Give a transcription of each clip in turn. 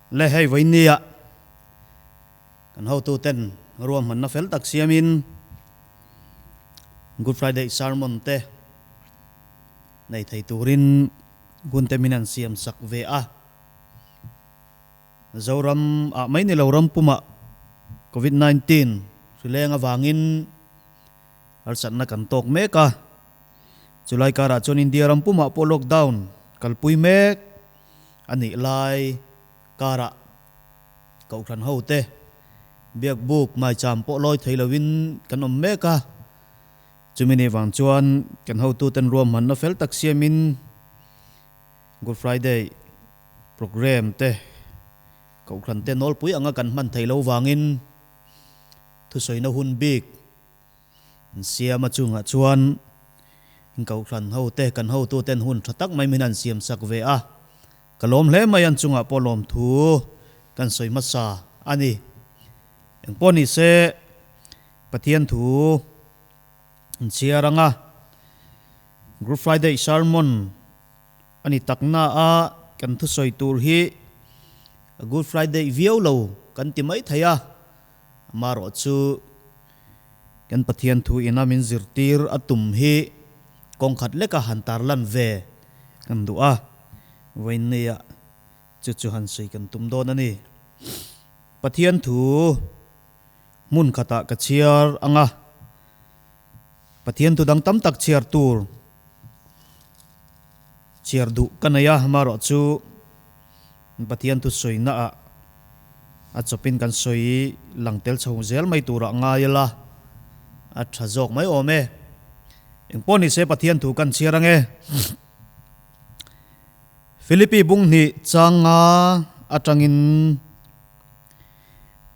Le hei vawinia kan hotuten ruahmanna fel tak siamin Good Friday sermon te nei thei turin hun te min han siam sak ve a. Zoram ah mai ni lo ram pumah Covid 19 hrileng avangin harsatna kan tawk mek a. Chulai karah chuan India ram pumah pawh lockdown kalpui mek a nih lai karah Kohhran hote biakbuk maicham pawh lawi thei loin kan awm mek a. Chumi ni vang chuan kan hotuten ruahmanna fel tak siamin Good Friday Programme te Kohhran te nawlpui anga kan hman theih loh vangin thusawina hun bik an siam a chungah chuan Kohhran hote kan hotuten hun tha tak mai min han siam sak ve a, ka lawm hle mai an chungah pawh lawmthu kan sawi hmasa a ni. Engpawh ni se Pathian thu an chhiar anga Good Friday Sermon A ni takna a kan thusawi tur hi a Good Friday viau lo kan ti mai thei a, amarawh chu kan Pathian thu ina min zirtir a tum hi kawng khat leka han tarlan ve kan duh a, vawiinneia chu chu han sawi kan tum dawn a ni. Pathian thu hmun khatah ka chhiar ang a, Pathian thu dang tam tak chhiar tur Chhiar duh ka nei a, amarawh chu Pathian thusawi naah a chawpin kan sawi lang tel chho zel mai turah ngai ila a tha zawk mai awm e. Engpawh ni se Pathian thu kan chhiar ange. Philippi bunghnih changa atangin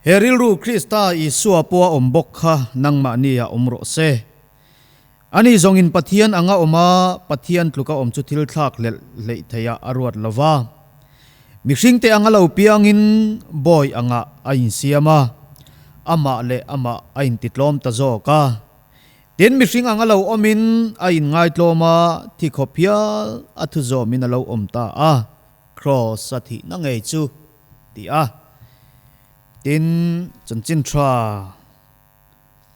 He rilru Krista Isua pawha awm bawk kha nangmahni ah awm rawh se. Ani zawngin Pathian anga awm a, Pathian tluka awm chu thil thlak hlelh hleih theihah a ruat lo va. Mihringte anga lo piangin bawi angah a insiam a, amah leh amah a intitlawm ta zawk a. Tin, mihring anga lo awmin a inngaitlawm a, thi khawp hial a thu zawmin a lo awm ta a, Kraws a thihna ngei chu ti a. Tin, chanchin tha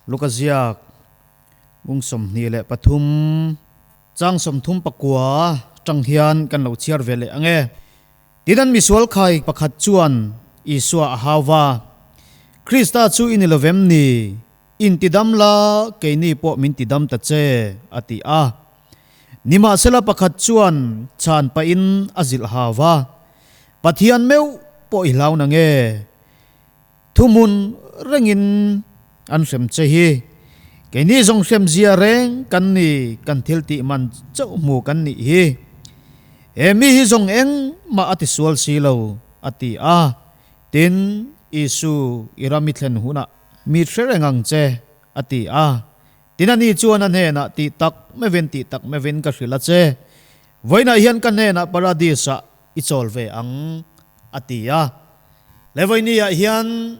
Luka ziak Bung 23 chang 39 tang hian kan lo chhiar ve leh ang e. Tin an misual khai pakhat chuan Isua a hau va, Krista chu i ni lo vem ni? In tidam la, keini pawh min tidam ta che, a ti a. Nimahsela pakhat chuan chhan pahin a zilh hau va, Pathian meuh pawh i hlau na nge? Thuhmun rengin an hrem che hi. Keini zawng hrem zia reng kan ni, kan thil tih man chauh hmu kan nih hi. He mi hi zawng eng mah a ti sual si lo, a ti a. Tin, Isu, i ram i thlen hunah mi hre reng ang che, a ti a. Tin, ani chuan a hnenah, Tih tak mevin, tih tak mevin ka hrilh a che. Vawiinah hian ka hnenah Paradis-ah i chawl ve ang, a ti a. Levaini-ah hian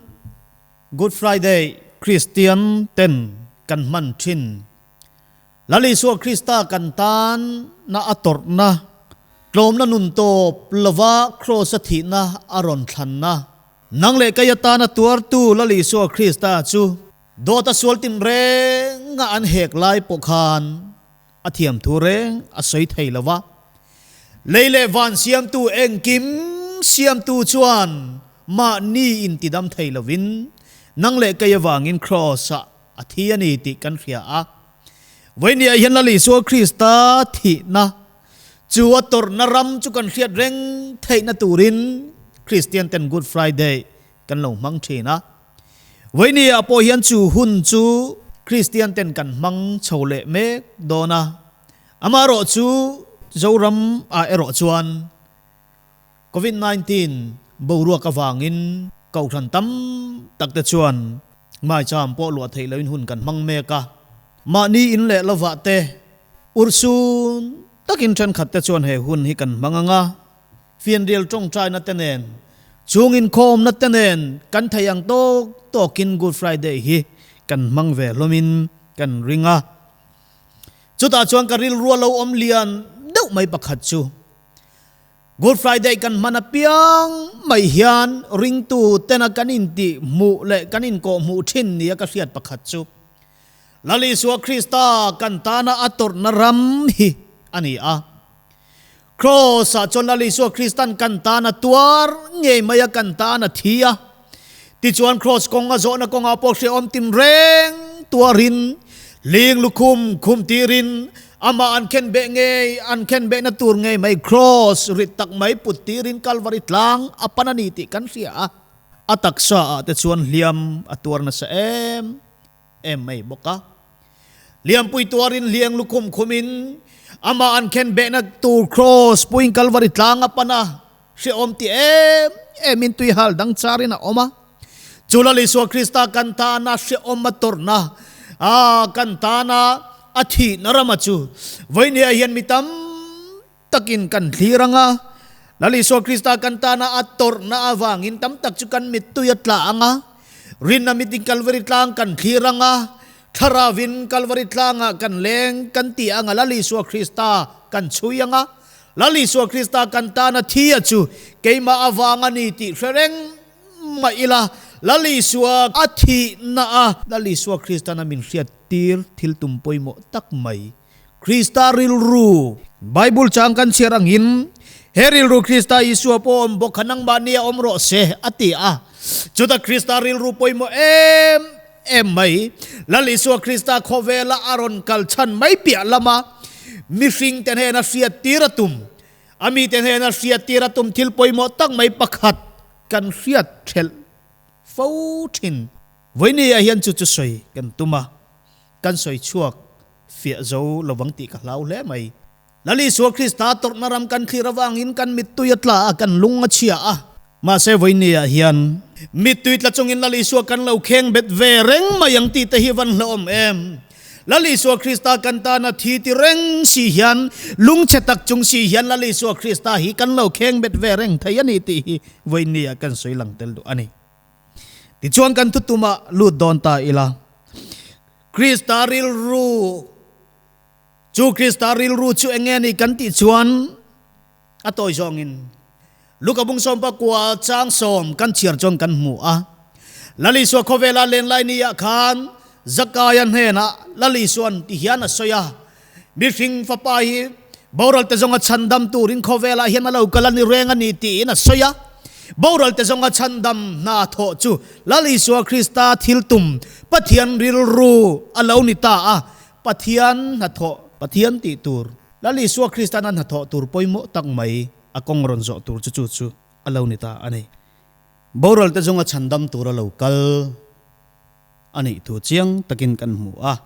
Good Friday Kristian ten kan hman thin. Lal Isua Krista kan tan na a tawrhna, tlawmna nun tawp lova Kraws-a thihna a rawn thlanna. Nang leh kei atana tuartu Lal Isua Krista chu dawta sual tinrenga an hek lai pawh khan A thiam thu reng a sawi thei lo va. Lei leh van siamtu engkim siamtu chuan mahni intidam thei lovin nang leh kei avangin Kraws-ah a thi a ni tih kan hria a. Vawinia hian Lal Isua Krista thihna chu a tawrhna ram chu kan hriat reng theihna turin Kristian ten Good Friday kan lo hmang thin a. Vawinia pawh hian chu hun chu Kristian ten kan hmang chho leh mek dawn a, amaherawh chu Zoram ah erawh chuan Covid 19 boruak avangin Kohhran tam tak te chuan maicham pawh luah theih loin hun kan hmang mek a, mahni in leh lovah te urhsun takin thenkhat te chuan he hun hi kan hmang ang a. Fianrial tawngtaina te nen, chung inkhawmna te nen kan thei ang tawk tawkin Good Friday hi kan hmang ve hlawmin kan ring a. Chutah chuan ka rilru a lo awm lian deuh mai pakhat chu. Good Friday kan hman apiang mai hian ringtu tena kan intih hmuh leh kan inkawh hmuh thin nia ka hriat pakhat chu Lal Isua Krista kan tana a tawrhna ram hi a ni a. Kraws-ah chuan Lal Isua Kristan kan tana tuar ngei mai a, kan tana thi a. Tichuan Kraws kawng a zawhna kawngah pawh hrehawm tinreng tuarin, hling lukhum khum tirin, amah an khen beh ngei, an khen behna tur ngei mai Kraws rit tak mai put tirin Kalvari tlang a pan a ni tih kan hria a. A taksa ah te chuan hliam a tuar nasa em em mai bawk a. Hliampui tuarin hliang lukhum khumin amah an khen behna tur Kraws puiin Kalvari tlang a pan a. Hrehawm ti em emin tui hal dang charin a awm a. Chu Lal Isua Krista kan tana hrehawm a tawrhna, a kan tana a thihna rama chu vawinia hian mi tam takin kan thlir ang a. Lal Isua Krista kan tana a tawrhna avangin tam tak chu kan mittui a tla ang a. Rinna mitin Kalvari tlang kan thlir ang a, Thlaravin Kalvari tlangah kan leng kan ti ang a, Lal Isua Krista kan chhui ang a. Lal Isua Krista kan tana thi a chu keimah avang a ni tih hre reng mah ila, Lal Isua a thihna a. Lal Isua Kristan a min hriat tir thil tum pawimawh tak mai, Krista rilru. Bible chang kan chhiar angin, He rilru Krista Isua pawh awm bawk kha nangmahni a awm rawh se, a ti a. Chuta Krista rilru pawimawh em em mai. Lal Isua Krista khawvela a rawn kal chhan mai piah lama mihringte hnena hriat tir a tum, a mite hnena hriat tir a tum thil pawimawh tak mai pakhat kan hriat thelh fo thin. Vawinia hian chu chu sawi kan tum a, kan sawi chhuak fiah zo lovang tih ka hlau hle mai. Lal Isua Krista tawrhna ram kan thlir avangin kan mittui a tla a, kan lung a chhia a. Mahse vawinia hian mittui tla chungin Lal Isua kan lo kheng bet ve reng mai ang tih te hi van hlauhawm em? Lal Isua Krista kan tana thi ti reng si hian, lungchhe tak chung si hian Lal Isua Krista hi kan lo kheng bet ve reng thei a ni tih hi vawinia kan sawi lang tel duh a ni. Tichuan kan thutumah lut dawn ta ila, Krista rilru, Chu Krista rilru chu eng nge ni kan tih chuan a tawi zawngin Luka bung sawmpa kua chang sawm kan chhiar chuan kan hmu a. Lal Isua khawvela lenlai ni ah khan Zakaia hnenah Lal Isuan ti hian a sawi a, Mihring fapa hi boral te zawnga chhandam turin khawvelah hian a lo kal a ni reng a ni tiin a sawi a. Boral te zawnga chhandam hna thawh chu Lal Isua Krista thil tum Pathian rilru a lo ni ta a. Pathian hnathawh, Pathian tih tur, Lal Isua Kristan a hnathawh tur pawimawh tak mai a kawng rawn zawh tur chu chu chu a lo ni ta a ni. Boral te zunga chhandam tura lo kal a nih thu chiang takin kan hmu a.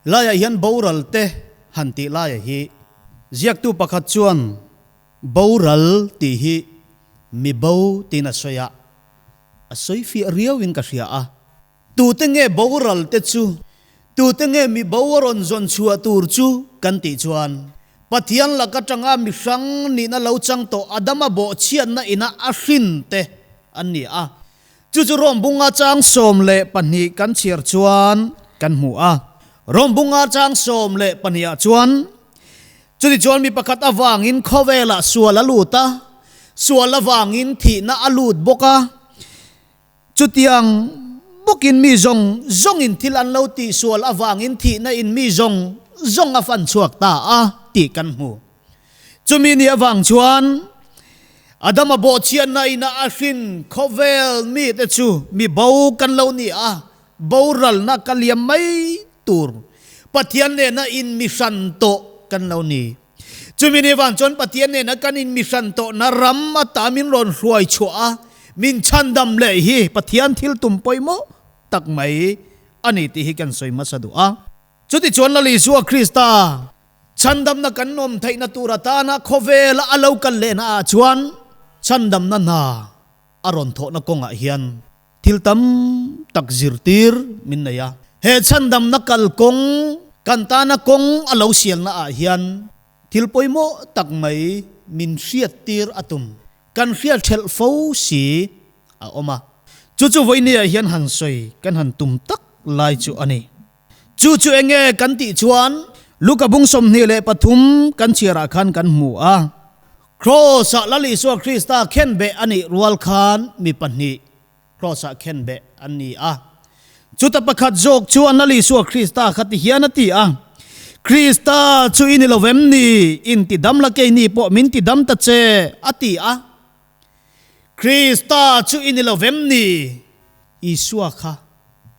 Laiah hian boral te han tih laia hi ziaktu pakhat chuan boral tih hi mi bo tiin a sawi a, a sawi fiah riauin ka hria a. Tute nge boral te chu? Tute nge mi bo a rawn zawn chhuah tur chu? Kan tih chuan, Pathian lak atanga mi hrang nihna lo chang tawh Adama bawhchhiatna ina a hrin te an ni a. Chu chu Rom bunga chang 12 kan chhiar chuan kan hmu a. Rom bunga chang 12 ah chuan, Chutichuan mi pakhat avangin khawvelah sual a lut a, sual avangin thihna a lut bawk a. Chutiang bawkin mi zawng zawngin thil an lo tihsual avangin thihna in mi zawng zawng a fan chhuak ta a tih kan hmu. Chumi ni avang chuan Adama bawhchhiatna ina a hrin khawvel mite chu mi bo kan lo ni a, boralna ka liam mai tur Pathian nena in mi hran tawh kan lo ni. Chumi ni vang chuan Pathian nena kan inmihran tawhna ram ata min rawn hruai chhuah a, min chhandam leh hi Pathian thil tum pawimawh tak mai a ni tih hi kan sawi hmasa duh a. Chutichuan Lal Isua Krista chhandamna kan awm theihna tur atana khawvela a lo kal lehna ah chuan chhandamna hna a rawn thawhna kawngah hian Thil tam tak zirtir min nei a. He chhandamna kalkawng, kan tana kawng a lo sialna ah hian thil pawimawh tak mai min hriattir a tum. Kan hriat thelh fo si a awm a. Chu chu vawinia hian han sawi kan han tum tak lai chu a ni. Chu chu enge kan tih chuan Luka bung 23 kan chhiarah khan kan hmu a. Kraws-ah Lal Isua Krista khenbeh a nih rual khan mi pahnih Kraws-ah khenbeh an ni a. Chuta pakhat zawk chuan Lal Isua Krista kha ti hian a ti a, Krista chu i ni lo vem ni? In ti dam la keini pawh min ti dam ta che, a ti a. Krista chu i ni lo vem ni? Isua kha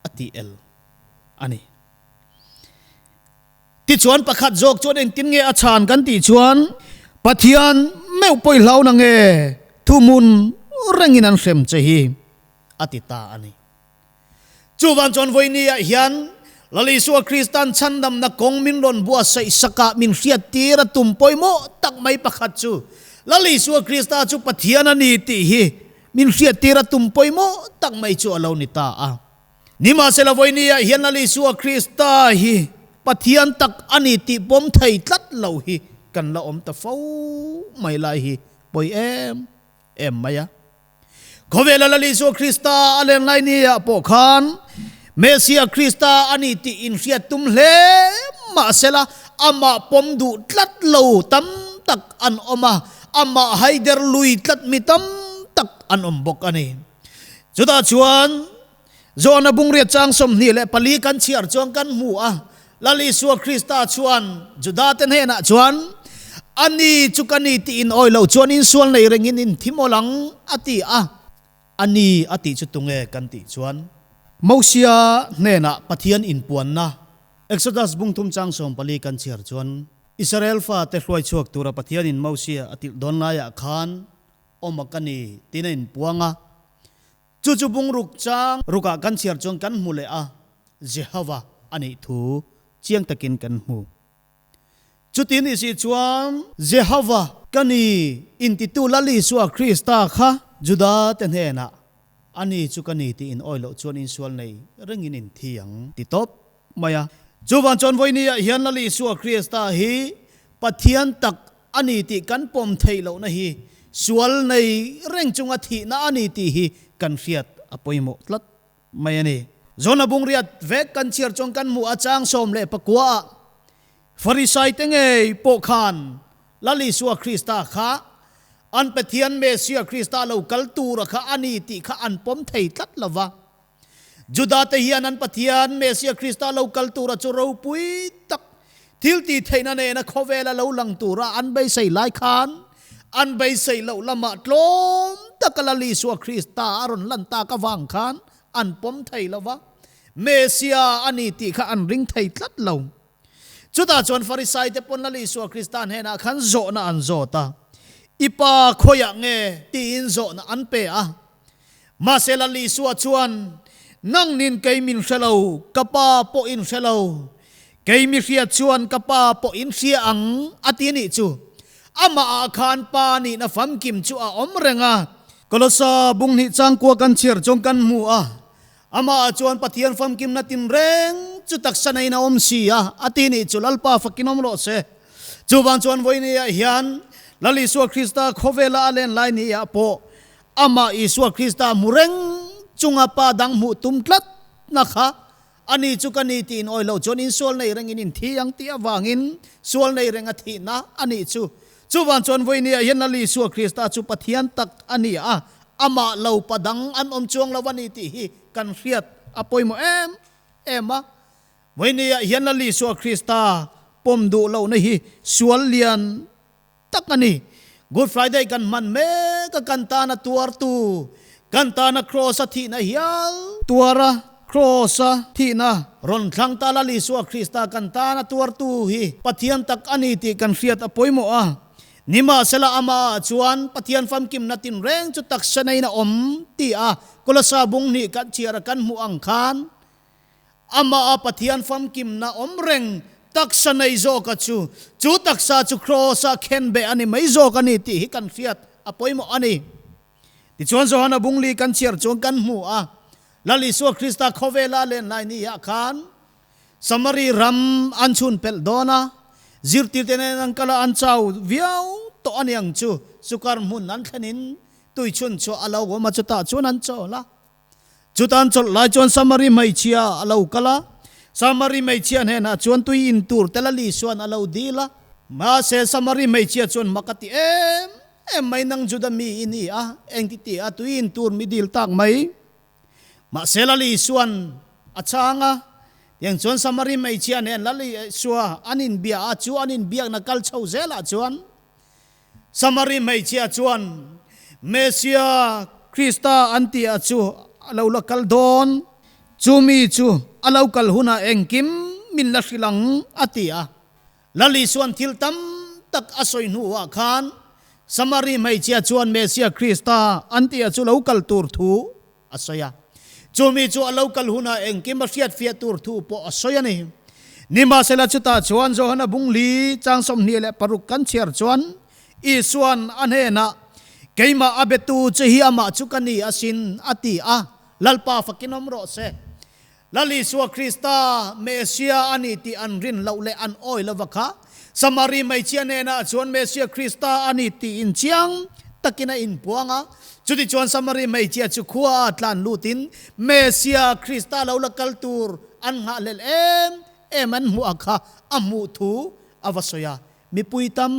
a ti el a ni. Tichuan pakhat zawk chuan engtin nge a chhan kan tih chuan Pathian meuh pawi hlau na nge thuhmun rengin an hrem che hi a ti ta a ni. Chuvang chuan vawinia hian Lal Isua Kristan chhandamna kawng min rawn buatsaih sakah min hriattir a tum pawimawh tak mai pakhat chu Lal Isua Krista chu Pathian a ni tih hi min hriattir a tum pawimawh tak mai chu a lo ni ta a. Nimahsela vawinia hian Lal Isua Krista hi Pathian tak a ni tih pawm thei tlat lo hi kan la awm ta fo mai lai hi pawi em em mai a. Khawvela Lal Isua Krista a leng lai nia pawh khan Messia Krista a ni tih inhriat tum hle mahsela amah pawm duh tlat lo tam tak an awm a, amah haider lui tlat mi tam tak an awm bawk a ni. Chutah chuan Johana bungriat chang 24 kan chhiar chuan kan hmu a, Lal Isua Krista chuan Judate hnenah chuan, A ni chu ka ni tih in awi loh chuan insual nei rengin in thi mawl ang, a ti a. A ni a tih chu tunge kan tih chuan? Mosia hnenah Pathian inpuanna, Exodus bungthum chang 14 kan chhiar chuan, Israel fate hruai chhuak tura Pathianin Mosia a tilh dawn laiah khan, Awm a ka ni tiin a inpuang a. Chu chu bungruk chang rukah kan chhiar chuan kan hmu leh a, Jehova a nih thu chiang takin kan hmu. Chutin i si chuan Jehova ka ni intitu Lal Isua Krista kha Juda te hnenah a ni chu ka ni tiin awi loh chuan insual nei rengin in thi ang ti tawp mai a. Chuvan chuan vawinia hian Lal Isua Krista hi Pathian tak a ni tih kan pawm theih lohna hi sual nei reng chunga thihna a ni tih hi kan hriat a pawimawh tlat mai a ni. Jona bungriat vek kan chhiar chuan kan hmuh a chang 19 ah Farisai te ngei pawh khan Lal Isua Krista kha an Pathian Messia Krista lo kal tura kha a ni tih kha an pawm thei tlat lo va. Juda te hian an Pathian Messia Krista lo kal tura chu ropui tak thil tih theihna nena khawvela lo lang tura an beisei lai khan an beisei loh lamah tlawm taka Lal Isua Krista a rawn lan tak avang khan an pawm thei lo va, Messia a ni tih kha an ring thei tlat lo. Chutah chuan Farisai te pawn Lal Isua Krista hnenah khan zawhna an zawt a, I pa khawiah nge? tiin zawhna an pe a. Mahse Lal Isua chuan, Nangnin kei min hre lo, ka Pa pawh in hre lo. Kei mi hria chuan ka Pa pawh in hria ang, a ti nih chu. Amah ah khan Pa nihna famkim chu a awm reng a. Kolosa bunghnih changkua kan chhiar chuan kan hmu a, amah ah chuan Pathian famkimna tinreng chu taksa neiin a awm si a, a ti nih chu. Lalpa fakin awm rawh se. Chuvang chuan vawinia hian Lal Isua Krista khawvela a len lai ni ah pawh Amah Isua Krista hmu reng chunga pa dang hmuh tum tlat na kha ani chu ka ni tih in awi loh chuan in sual nei rengin in thi ang tih avangin sual nei reng a thihna a nih chu. Chuvan chuan vawinia hian Lal Isua Krista chu Pathian tak a ni a, amah lo pa dang an awm chuang lo a ni tih hi kan hriat a pawimawh em em a. Vawinia hian Lal Isua Krista pawm duh lohna hi sual lian tak a ni. Good Friday kan hman mek a, kan tana tuartu, kan tana Kraws-a thihna hial tuara Kraws-a thihna rawn thlang ta Lal Isua Krista kan tana tuartu hi Pathian tak a ni tih kan hriat a pawimawh a. Nimahsela amah ah chuan Pathian famkimna tinreng chu taksa neiin a awm ti a Kolosa bung hnih kan chhiar a kan hmuh ang khan Amah a Pathian famkimna awm reng taksa nei zawka chu, chu taksa chu Kraws-a khenbeh a ni mai zawk a ni tih hi kan hriat a pawimawh a ni. Tichuan Johana bungli kan chhiar chuan kan hmu a, Lal Isua Krista khawvela a len lai ni ah khan Samari ram an chhun pelh dawn a, zirtirte nen an kal a, an chau viau tawh a niang chu, sukar hmun an thlenin tuichhun chu a lo awm a, chutah chuan an chawl a. Chutan chawlh lai chuan Samari hmeichhia a lo kal a, Samari hmeichhia hnenah chuan tui in tur tel a Lisuan a lo dil a. Mahse Samari hmeichhia chuan mak a ti em em mai nang Juda mi i ni a, engti ti a tui in tur mi dil tak mai. Mahse Lal Isua'n a chhang a, tiang chuan Samari hmeichhia nen Lal Isua an inbia a, chu an inbiakna kal chho zelah chuan Samari hmeichhia chuan Messia Krista an tih a chu a lo la kal dawn, chu mi chu a lo kal hunah engkim min la hrilh ang a ti a. Lal Isua'n thil tam tak a sawi hnuah khan Samari hmeichhia chuan Messia Krista an tih a chu lo kal tur thu a sawi a. Chu mi chu a lo kal hunah engkim a hriatfiah tur thu pawh a sawi a ni. Nimahsela chutah chuan Johana bungli chang 26 kan chhiar chuan Isua'n a hnenah, Keimah a betu che hi amah chu ka ni asin, a ti a, Lalpa fakin awm rawh se. Lal Isua Krista Messia a ni tih an rin loh leh an awi lova kha, Samari hmeichhia hnenah chuan Messia Krista a ni tih inchiang takin a inpuang a. Chutichuan Samari hmeichhia chu khua a tlan lutin Messia Krista lo la kal tur an nghahhlelh em em an hmuh a kha a hmuh thu a va sawi a. Mipui tam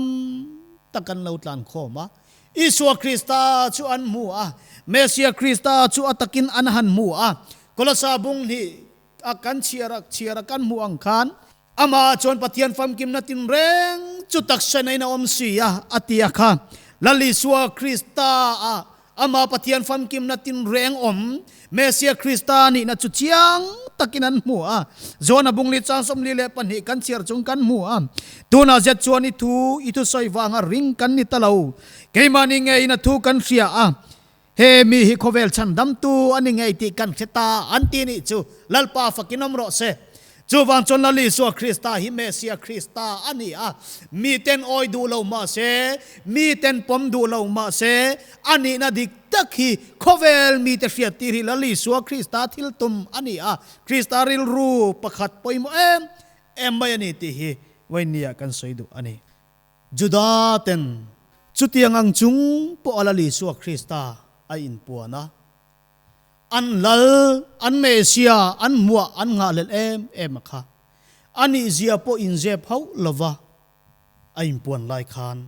tak an lo tlan khawm a. Isua Krista chu an hmu a, Messia Krista chu a takin an han hmu a. Kolosa bung hnih a kan chhiar a chhiar a kan hmuh ang khan, Amah chuan Pathian famkimna tinreng chu taksa neiin a awm si a, a ti a kha. Lal Isua Krista a Amah Pathian famkimna tinreng awm, Messia Krista nihna chu chiang takin an hmu a. John-a bungli chang 42 kan chhiar chung kan hmu a. Tunah zet chuan i thu i thusawi vanga ring kan ni ta lo. Keimahni ngeiin a thu kan hria a. He mi hi khawvel chhandamtu a ni ngei tih kan hre ta an ti nih chu Lalpa fakin awm rawh se. Chuvang chuan Lal Isua Krista hi Messia Krista a ni a, miten awi duh lo mah se, miten pawm duh lo mah se, a nihna dik tak hi khawvel mite hriattir hi Lal Isua Krista thil tum a ni a, Krista rilru pakhat pawimawh em em mai a ni tih hi Wayne-a kan sawi duh a ni. Juda ten chutiang ang chung pawh a Lal Isua Krista a inpuan a, an lal, an Messia, an hmuah an nghahhlelh em em a kha. A nihzia pawh inzep hauh lova a inpuan lai khan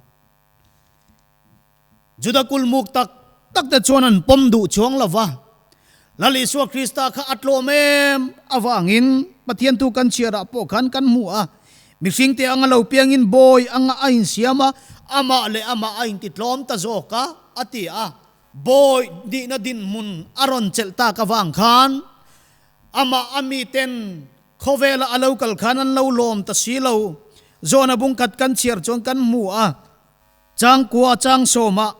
Juda kulmuk tak tak te chuan an pawm duh chuang lova, Lal Isua Krista kha a tlawm em avangin Pathian thu kan chhiarah pawh khan kan hmu a, mihringte anga lo piangin bawi anga a insiam a, amah leh amah a intitlawm ta zawk a, a ti a. Bawi nihna dinhmun a rawn chelh tak avang khan amah a miten khawvela a lo kal khan an lo lawm ta si lo. John-a bungkhat kan chhiar chuan kan hmu a. Changkua changsawmah,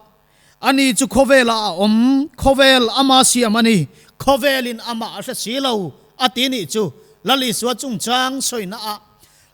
Ani chu khawvelah a awm, khawvel ama siam a ni, khawvelin amah a hre si lo, a ti nih chu Lal Isua chungchang sawina ah.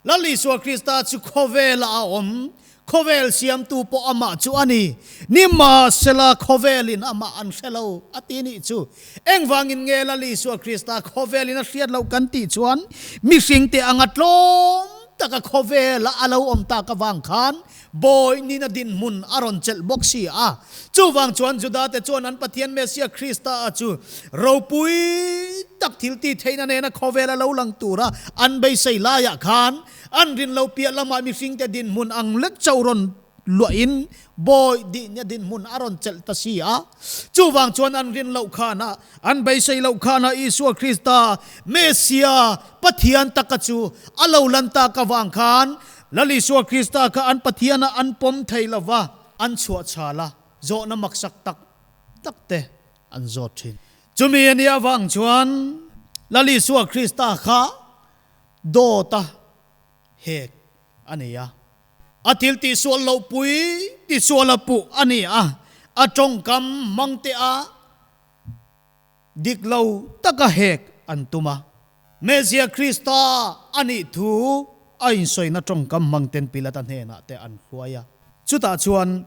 Lal Isua Krista chu khawvelah a awm, khawvel siamtu pawh amah chu a ni, nimahsela khawvelin amah an hre lo, a ti nih chu. Engvangin nge Lal Isua Krista khawvelin a hriat loh kan tih chuan mihringte anga tlawm taka khawvela a lo awm tak avang khan Bawi nina dinhmun a rawn chelh bawk si a. Chuvang chuan Judate chuan an Pathian Messiah Krista a chu ropui tak thil ti theihna nena khawvel a lo lang tura an beisei laiah khan an rin lo piah lamah mihringte dinhmun ang lek chauh rawn luahin bawi dihna dinhmun a rawn chelh ta si a. Chuvang chuan an rin loh khana an beisei loh khana Isua Krista Messiah Pathian taka chu a lo lan tak avang khan Lal Isua Krista kha an Pathiana an pawm thei lo va, an chhuah chhal a, zawhna maksak tak tak te an zawt thin. Chumi a nih avang chuan Lal Isua Krista kha dawta hek a ni a. A thil tihsual loh pui tisual a puh a ni a, a tawngkam hmang te a Dik lo taka hek an tum a. Messiah Krista a nih thu a insawina tawngkam hmang ten Pilata hnenah te an hruai a. Chutah chuan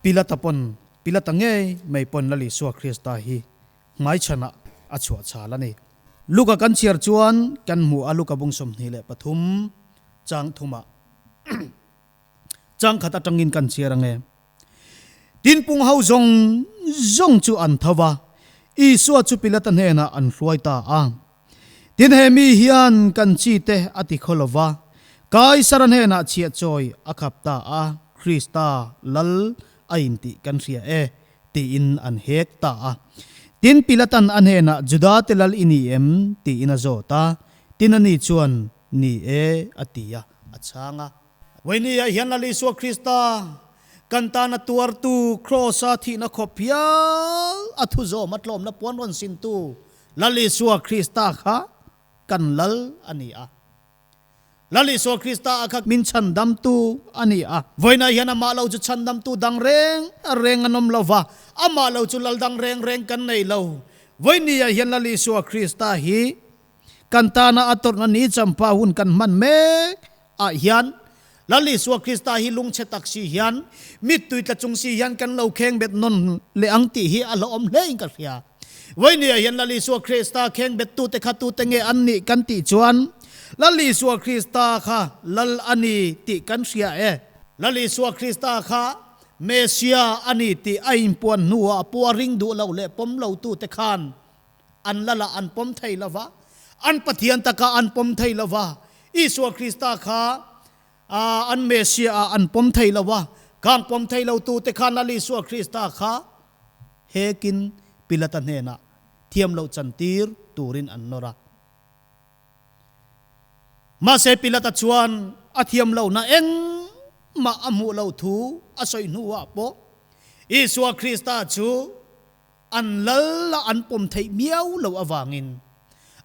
Pilata pawn, Pilata ngei mai pawn Lal Isua Krista hi hmaichhanah a chhuah chhal a ni. Luka kan chhiar chuan kan hmu a Luka bung 23 chang thumah chang khat atangin kan chhiar ange. Tin pung ho zawng zawng chu an tho va, Isua chu Pilata hnenah an hruai ta a. Tin he mi hian kan chi te a ti khaw lo va, Kaisara hnenah chhiah chawi a khap ta a, Krista Lal. a intih kan hria e, tiin an hek ta a. Tin, Pilatan a hnenah, Judate lal i ni em? tiin a zawt a. Tin, ani chuan, Ni e, a ti a, a chhang a. Vawinia hian Lal Isua Krista kan tana tuartu, Kraws-a thihna khawp hial a thu zawm a tlawmna puan rawn sintu Lal Isua Krista kha kan lal a ni a. Lal Isua Krista a kha min chhandamtu a ni a. Vawiinah hian amah lo chu chhandamtu dang reng reng an awm lo va, amah lo chu lal dang reng reng kan nei lo. Vawiinniah hian Lal Isua Krista hi kan tana a tawrhna ni champa hun kan hman mek ah hian Lal Isua Krista hi lungchhe tak si hian mittui tla chung si hian kan lo kheng bet nawn leh ang tih hi a hlauhawm hle in ka hria. Vawinia hian Lal Isua Krista kheng bet tute kha tute nge an nih kan tih chuan Lal Isua Krista kha Lal a ni tih kan hria e. Lal Isua Krista kha Messia a ni tih a inpuan hnuah pua ring duh lo leh pawm lo tute khan an lal ah an pawm thei lo va, an Pathian takah an pawm thei lo va, Isua Krista kha an Messiah ah an pawm thei lo va, khang pawm thei lo tute khan Lal Isua Krista kha hekin Pilata hnenah thiam loh chantir turin an nawr a. Mahse Pilata chuan a thiam lohna engmah a hmuh loh thu a sawi hnuah pawh Isua Krista chu An lal a an pawm theih miau loh avangin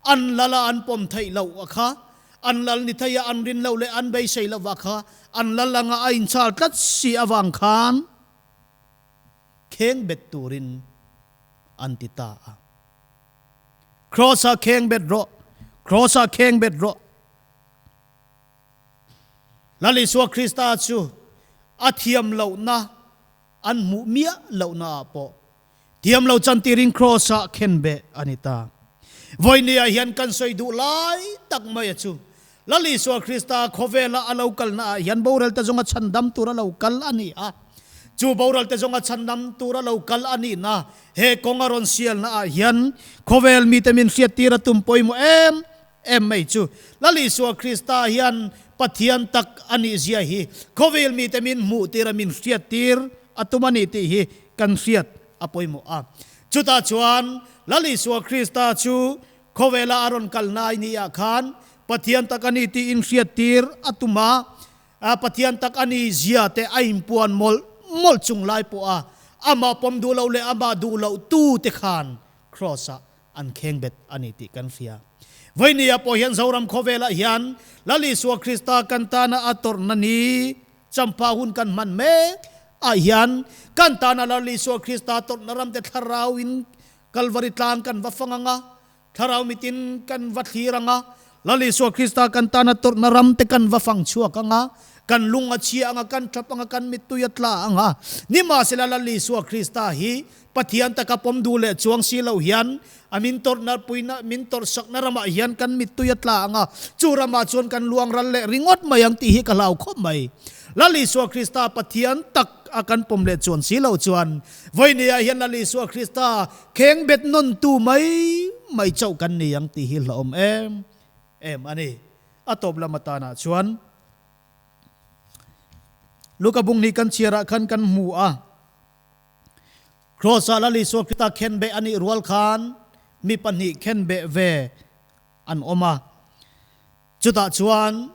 an lal a an pawm theih loh a kha, an lal ni thei a an rin loh leh an beisei loh a kha, an lal anga a inchhal tlat si avang khan kheng bet turin an ti ta a. Kraws-ah kheng bet rawh, Kraws-ah kheng bet rawh. Lal Isua Krista chu a thiam lohna An hmuh miah lohna ah pawh thiam lo chantirin Kraws ah khenbeh a ni ta. Vawinia hian kan sawi duh lai tak mai a chu Lal Isua Krista khawvela a lo kalna ah hian boral te zawnga chhandam tur a lo kal a ni a. Chu boral te zawnga chhandam tur a lo kal a nihna he kawng a rawn sialna ah hian khawvel mite min hriattir a tum pawimawh em em mai chu Lal Isua Krista hian Pathian tak a nih zia hi khawvel mite min hmuh tir a min hriat tir a tum a ni tih hi kan hriat a pawimawh a. Chutah chuan Lal Isua Krista chu khawvela a rawn kal nai ni ah khan Pathian tak a ni tih in hriat tir a tum a, Pathian tak a nih zia te a inpuan mawlh mawlh chung lai pawh a amah pawm duh loh leh amah duh loh tu te khan Kraws ah an kheng bet a ni tih kan hria. Vawinia pawh hian Zoram khawvelah hian Lal Isua Krista kan tana a tawrhna ni champha hun kan hman mek ah hian kan tana Lal Isua Krista tawrhna ramte thlarau in Kalvari tlang kan va fang ang a, thlarau mitin kan va thlir ang a, Lal Isua Krista kan tana tawrhna ramte kan va fang chhuak ang a, kan lung a chhia ang a, kan thap ang a, kan mittui a tla ang a. Nimahsela Lal Isua Krista hi Pathian taka pawm duh leh chuang si lo hian a min tawrhna puina min tawrhsakna ramah hian kan mittui a tla ang a, chu ramah chuan kan luang ral leh ringawt mai ang tih hi ka hlau khawp mai. Lal Isua Krista Pathian tak a kan pawm leh chuan si lo chuan vawinia hian Lal Isua Krista kheng bet nawn tu mai mai chauh kan ni ang tih hi hlauhawm em em a ni. A tawp lam atanah chuan. Luka bung ni kan chhiarah khan kan hmu a. Kraws-ah Lal Isua Krista khenbeh a nih rual khan mi pahnih khenbeh ve an awm a. Chutah chuan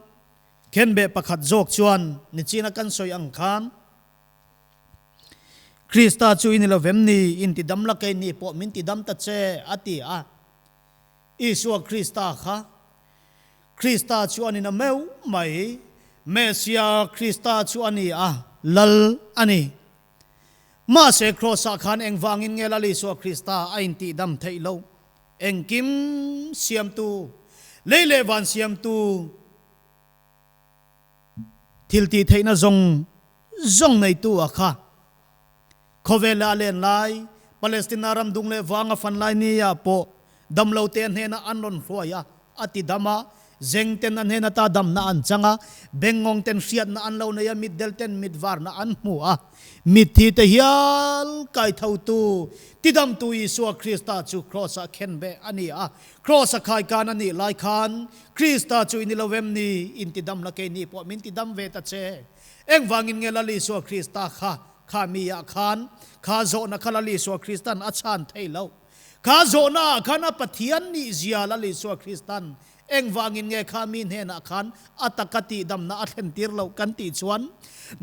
khenbeh pakhat zawk chuan nichina kan sawi ang khan Krista chu i ni lo vem ni, in ti dam la kei ni pawh min ti dam ta che a ti a. Isua Krista kha Krista chu a ni na meuh mai, Messia Krista chu a ni a, Lal a ni. Mahse Kraws-ah khan engvangin nge Lal Isua Krista a intihdam theih loh? Engkim siamtu, lei leh van siamtu, thil tih theihna zawng zawng neitu a kha. Khawvel leh a len lai, Palestina ram dung leh vang a fan lai nia pawh damlote a hnenah an rawn hruai a, a ti dam a, zeng ten a hnen ata damna an chang a, bengngawng ten hriatna an lo nei a, mitdel ten mitvarna an hmu a. Mitthi te hial kaithotu, tidamtu Isua Krista chu Kraws-ah khenbeh a ni a. Kraws-a khaikan a nih lai khan, Krista chu i ni lo em ni? In tidam la keini pawh min tidam ve ta che. Engvangin nge Lal Isua Krista kha? Kha mi ah khan kha zawhna kha Lal Isua Kristan a chhan thei lo. Kha zawhna ah khan a Pathian nih zia Lal Isua Kristan engvangin nge kha mi hnenah khan a taka tihdamna a thlen tir loh kan tih chuan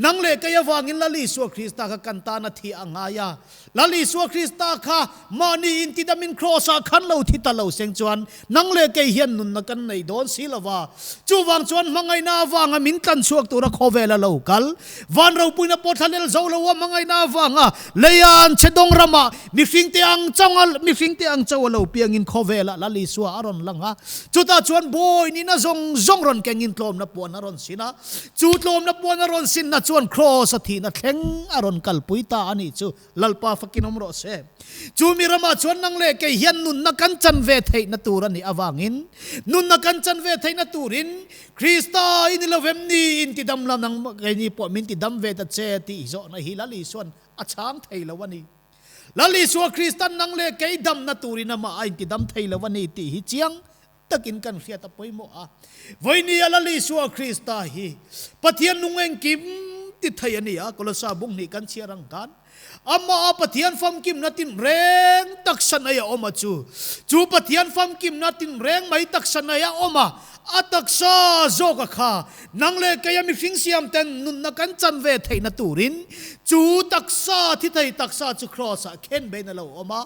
nang leh kei avangin Lal Isua Krista kha kan tan a thih a ngai a. Lal Isua Krista kha mahni intidamin Kraws ah khan lo thi ta lo seng chuan nang leh kei hian nunna kan nei dawn si lo va. Chuvang chuan hmangaihna avanga min tlan chhuak tura khawvel a lo kal. Van ropuina pawh thla lel zo lo a hmangaihna avanga leian chhe dawng ramah mihringte ang chauh mihringte ang chauh a lo piangin khawvelah Lal Isua a rawn lang a. Chutah chuan bawi nihna zawng zawng rawn kengin tlawmna puan a rawn sin a. Chu tlawmna puan a rawn sinna chuan Kraws a thihna thleng a rawn kalpui ta a nih chu. Lalpa fakin awm rawh se. Chu mi ramah chuan nang leh kei hian nunna kan chan ve theihna tur a nih avangin, nunna kan chan ve theihna turin Krista i ni lo vem ni in ti dam la, nang keini pawh min ti dam ve ta che tih zawhna hi Lal Isua'n a chhang thei lo a ni. Lal Isua Krista'n nang leh kei damna turin amah a inti dam thei lo a ni tih hi chiang takin kan hriat a pawimawh a. Vawinia Lal Isua Krista hi Pathian nung engkim ti thei a ni a, Kolosa bung hnih kan chhiar ang khan amah a Pathian famkimna tinreng taksa nei a awm a chu chu Pathian famkimna tinreng mai taksa nei a awm a, a taksa zawk a kha nang leh kei a mihring siam ten nunna kan chan ve theihna turin chu taksa thi thei taksa chu Kraws ah khen bein a lo awm a.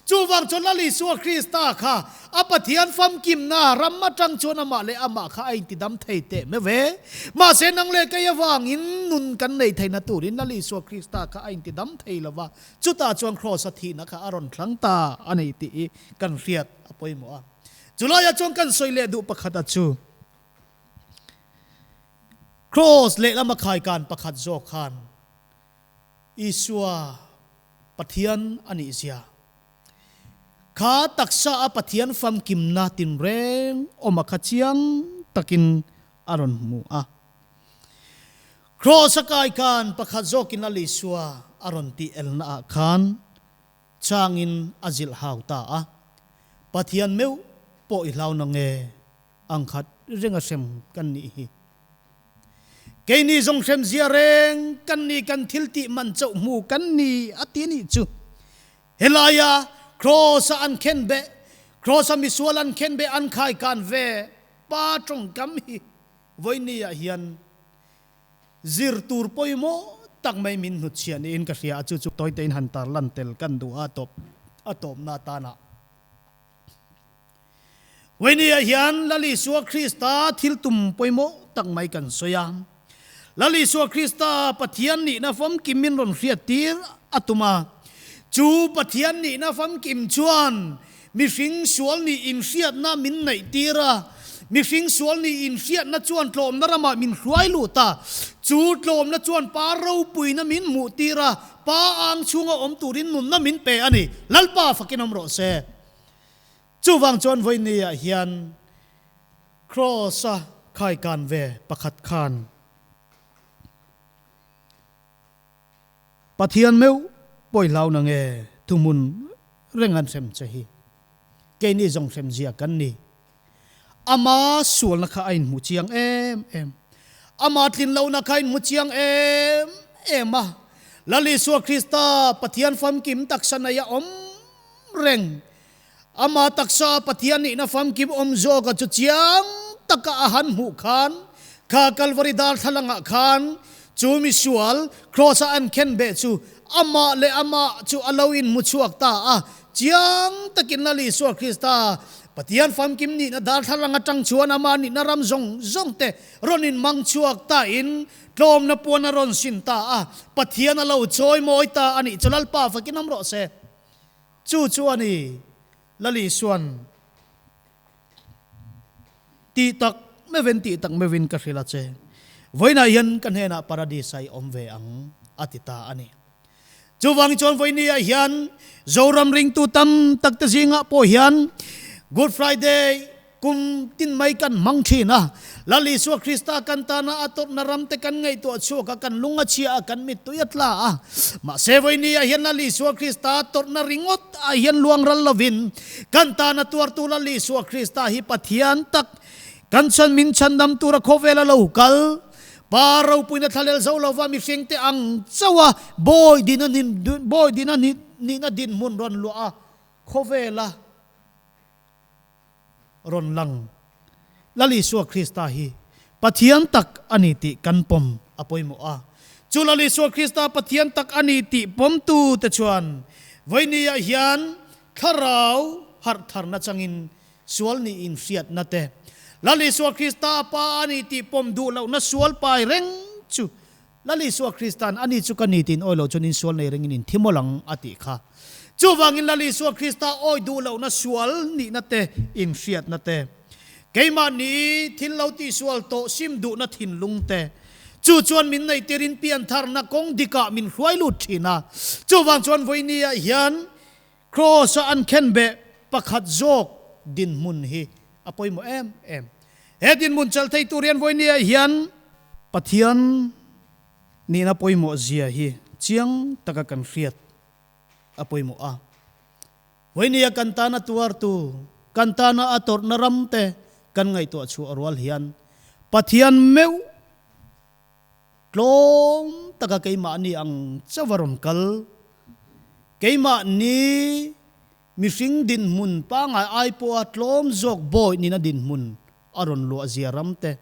Chuvang chuan Lal Isua Krista kha A Pathian famkimna ram atang chuan amah leh amah kha a intidam thei teh meuh ve. Mahse nang leh kei avangin nun kan nei theihna turin Lal Isua Krista kha a intidam thei lo va, chutah chuan Kraws a thihna kha a rawn thlang ta a ni tih hi kan hriat a pawimawh a. Chulaiah chuan kan sawi leh duh pakhat a chu, Kraws lehlam a khaikan pakhat zawk khan Isua Pathian a nih zia. Kha taksa a Pathian famkimna tinreng awm a kha chiang takin a rawn hmu a. Kraws a kai khan pakhat zawkin Lal Isua a rawn tih elna ah khan changin a zilh hau ta a. Pathian meuh pawh i hlau nange ang khat reng a hrem kan nih hi. Keini zawng hremzia reng kan ni kan thil tih man chauh hmu kan ni a ti nih chu. Helaia Kraws a an khen beh, Kraws a misual an khen beh an khai kan ve pa tawngkam hi vawiini ah hian zir tur pawimawh tak mai min hnutchhiah niin ka hria a, chu chu tawite in han tarlan tel kan duh a tawp a tawpna atana. Vawinia hian Lal Isua Krista thil tum pawimawh tak mai kan sawi a. Lal Isua Krista Pathian nihna famkim min rawn hriattir a tum a. Chu Pathian nihna famkim chuan mihring sual nih inhriatna min neihtir a. Mihring sual nih inhriatna chuan tlawmna ramah min hruai lut a. Chu tlawmna chuan pa ropuina min hmuhtir a, pa ang chhunga awm turin nunna min pe a ni. Lalpa fakin awm rawh se. Chuvang chuan vawinia hian Kraws-a khaikan ve pakhat khan Pathian meuh pawi hlau na nge thuhmun reng an hrem che hi. Keini zawng hrem zia kan ni. Ama sualna kha a inhmu chiang em em. Ama tlin lohna kha a inhmu chiang em em a. Lal Isua Krista Pathian famkim taksa nei a awm reng. Ama taksa Pathian nihna famkim awm zawka chu chiang taka a han hmuh khan, kha Kalvari darthlalangah khan chu misual Kraws-a an khen beh chu amah leh amah chu a lo inhmu chhuak ta a. Chiang takin Lal Isua Krista Pathian famkim nihna darthlalang atang chuan ama nihna ram zawng zawng te rawn inmang chhuak ta in tlawmna puan a rawn sin ta a, Pathian a lo chawimawi ta a nih chu Lalpa fakin awm rawh se. Chu chu a ni, Lal Isua'n tih tak meuhin tih tak meuhin ka hrilh a che. Vawiinah hian ka hnenah Paradis ah i awm ve ang, a ti ta a ni. Chuvangin chuan vawiini-ah hian Zoram ringtu tam tak te zingah pawh hian Good Friday Kum tin mai kan hmang thin a, Lal Isua Krista kan tana a tawrhna ram te kan ngaihtuah chhuak a, kan lung a chhia a, kan mittui a tla a. Mahse vawinia hian Lal Isua Krista tawrhna ringawt ah hian luang ral lovin kan tana tuartu Lal Isua Krista hi Pathian tak kan chhan min chhandam tura khawvel a lo kal. Pa ropuina thlalel zo lova mihringte ang chauha bawi dina bawi dina nihna dinhmun rawn luah a, khawvela rawn lang. Lal Isua Krista hi Pathian tak a ni tih kan pawm a pawimawh a. Chu Lal Isua Krista Pathian tak a ni tih pawmtute chuan vawinia hian thlarau harh tharna changin sual niin hriatna te, Lal Isua Krista a Pa a ni tih pawm duh lohna sual pai reng chu Lal Isua Krista'n ani chu ka ni tiin awi loh chuan in sual nei rengin in thi mawlh ang a tih kha. Chuvangin Lal Isua Krista awi duh lohna sual nihna te, inhriatna te, keimahni thil lo tihsual tawh sim duhna thinlung te, chu chuan min neihtirin piantharna kawng dikah min hruai lut thin a. Chuvang chuan vawinia hian Kraws-a an khenbeh pakhat zawk dinhmun hi a pawimawh em em. He dinhmun chelh thei tur hian vawinia hian Pathian nihna pawimawh zia hi chiang taka kan hriat a pawimawh a. Vawinia kan tana tuartu, kan tana a tawrhna ram te kan ngaihtuah chhuah rual hian Pathian meuh Tlawm taka keimahni ang chauh a rawn kal. Keimahni mihring dinhmun pangngai ai pawha tlawm zawk bawi nina dinhmun a rawn luah zia ram te.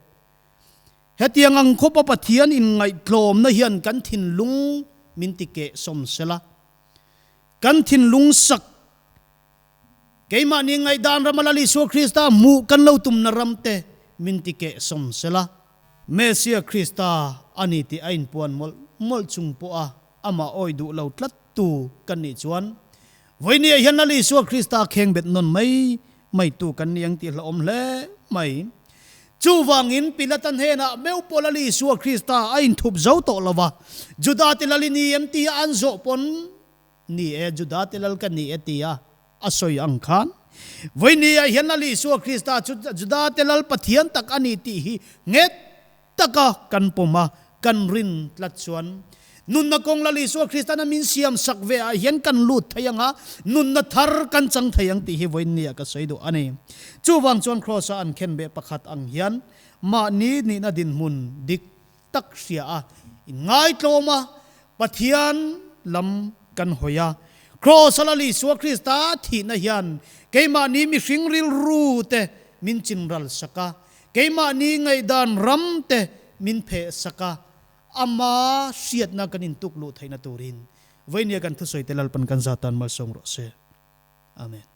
Hetiang ang khawpa Pathian inngaihtlawmna hian kan thinlung min ti keh sawm sela. Kan thinlung sak keimahni ngaihdan rama Lal Isua Krista hmuh kan lo tumna ram te min ti keh sawm sela. Messia Krista a ni tih a inpuan mawlh mawlh chung pawha amah awi duh lo tlat tu kan nih chuan vawinia hian Lal Isua Krista kheng bet nawn mai mai tu kan ni ang tih hlauhawm hle mai. Chuvangin Pilata hnenah meuh pawh Lal Isua Krista a inthup zo tawh lo va, Juda te Lal i ni em tia an zawh pawn Ni e, Juda te lal ka ni e tia a sawi ang khan, vawinia hian Lal Isua Krista chu Juda te lal Pathian tak a ni tih hi nghet taka kan pawm a, kan rin tlat chuan nunna kawng Lal Isua Kristan a min siam sak ve ah hian kan lut thei ang a, nunna thar kan chang thei ang tih hi vawinia ka sawi duh a ni. Chuvang chuan Kraws-a an khenbeh pakhat ang hian mahni nihna dinhmun dik tak hria a, inngaitlawm a, Pathian lam kan hawi a. Kraws a Lal Isua Krista thihna hian keimahni mihring rilru te min chinral sak a, keimahni ngaihdan ram te min pheh sak a, ama hriatna kan intuk luh theihna turin vawinia kan thusawi te Lalpan kan zatan malsawm rawh se. Amen.